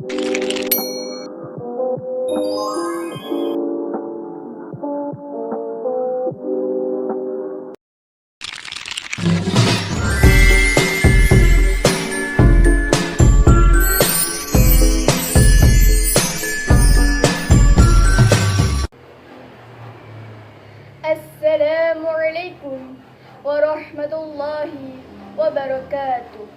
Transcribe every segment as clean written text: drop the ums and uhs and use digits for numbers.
Assalamualaikum warahmatullahi wabarakatuh.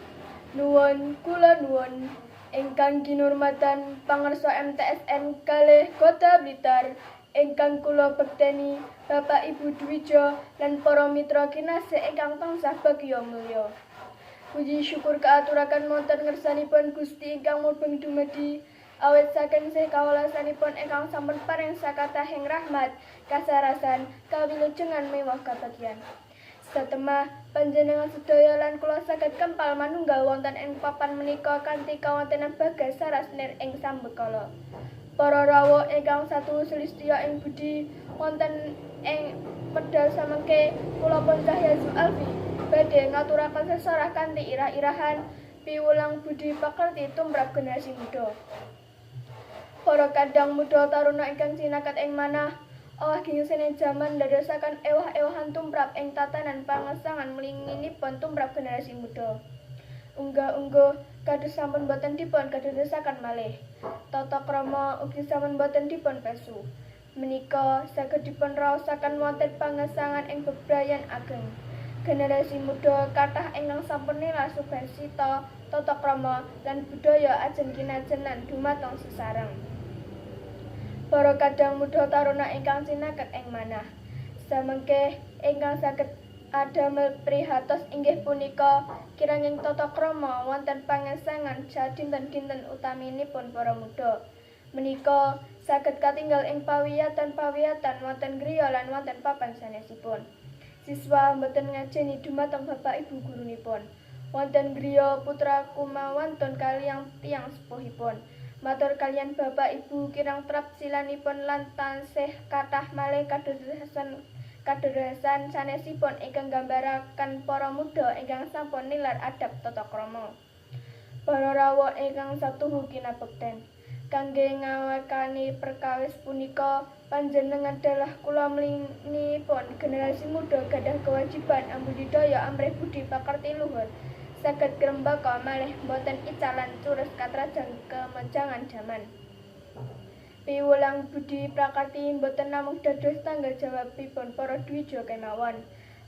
Nuwun kula nuwun ingkang kinurmatan pangarsa MTSN kalih Kota Blitar, ingkang kula bekteni Bapak Ibu Dwijo lan para mitra kinasih ingkang tansah bagya mulya. Puji syukur kaaturaken wonten ngersanipun Gusti ingkang mubeng dumadi, awit saking sih kawelasanipun ingkang sampun paring sakathahing rahmat, kasarasan, kawilujengan miwah kabagyan. Satemah panjenengan sedaya lan kula saged kempal manunggal wonten ing papan menika kanthi kawontenan bagas saras nir ing sambekala. Para rawuh ingkang satuhu sulistya ing budi, wonten ing medal samengke kula pun Cahya Alfi badhe ngaturaken sesorah kanthi irah-irahan piwulang budi pakerti tumrap generasi muda. Para kadang muda taruna ingkang cinaket ing manah, owah gingsine jaman ndadosaken ewah-ewahan tumrap ing tatanan pangesangan mlinginipun tumrap generasi muda. Unggah-ungguh kados sampun boten dipun kadadosaken malih. Tata krama ugi sampun boten dipun pesu. Menika saged dipun raosaken wonten pangesangan ing bebrayan ageng. Generasi muda kathah ingkang sampun nilar subasita tata krama lan budaya ajen kinajenan dumateng sesareng. Para kadang muda taruna ingkang cinaket ing manah, samengke ingkang saged adamel prihatos inggih punika kiranging tata krama wonten pangesangan sadinten-dinten utaminipun para muda. Menika saged katinggal ing pawiyatan-pawiyatan wonten griya lan wonten papan sanesipun. Siswa boten ngajeni dumateng bapak ibu gurunipun. Wonten griya putra kumawantun kaliyan tiyang sepuhipun. Matur kaliyan bapak ibu kirang trap silanipun lan tansih kathah malih kadadosan sanesipun ingkang nggambaraken para muda ingkang sampun nilar adab tata krama. Para rawuh ingkang satuhu kinabekten, kangge ngawekani perkawis punika panjenengan dalah kula mlinginipun generasi muda gadah kewajiban ambudidaya amrih budi pakerti luhur saged ngrembaka malih boten ical lan cures katrajang kemejangan jaman. Piwulang budi prakarti boten namung dados tanggal jawabipun para dwija kemawon,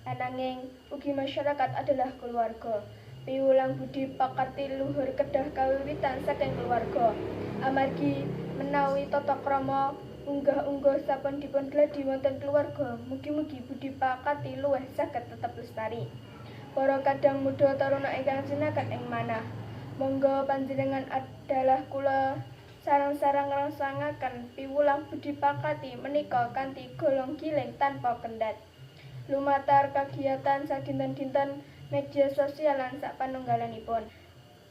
ananging ugi masyarakat adalah keluarga. Piwulang budi pakarti luhur kedah kawiwitan saking keluarga. Amargi menawi tata krama unggah-ungguh sampun dipun gladi wonten keluarga, mugi-mugi budi pakarti luwih saged tetep lestari. Para kadang muda taruna ingkang cinaket ing manah, monggo panjenengan adalah kula sareng-sareng ngrangsangaken piwulang budi pakarti menika kanthi golong giling tanpa kendhat. Lumatar kagiyatan sadinten-dinten, media sosial lan sapanunggalanipun.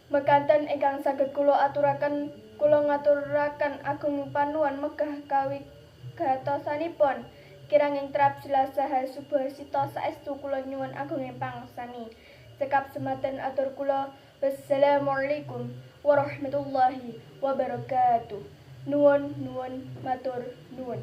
Mekaten ingkang saged kula aturaken, kula ngaturaken agung panuwun megah kawigatosanipun. Kiranging trap sila saha subasita saestu kula nyuwun agunging pangeksani. Cekap semanten atur kula. Wassalamualaikum warahmatullahi wabarakatuh. Nuwun nuwun matur nuwun.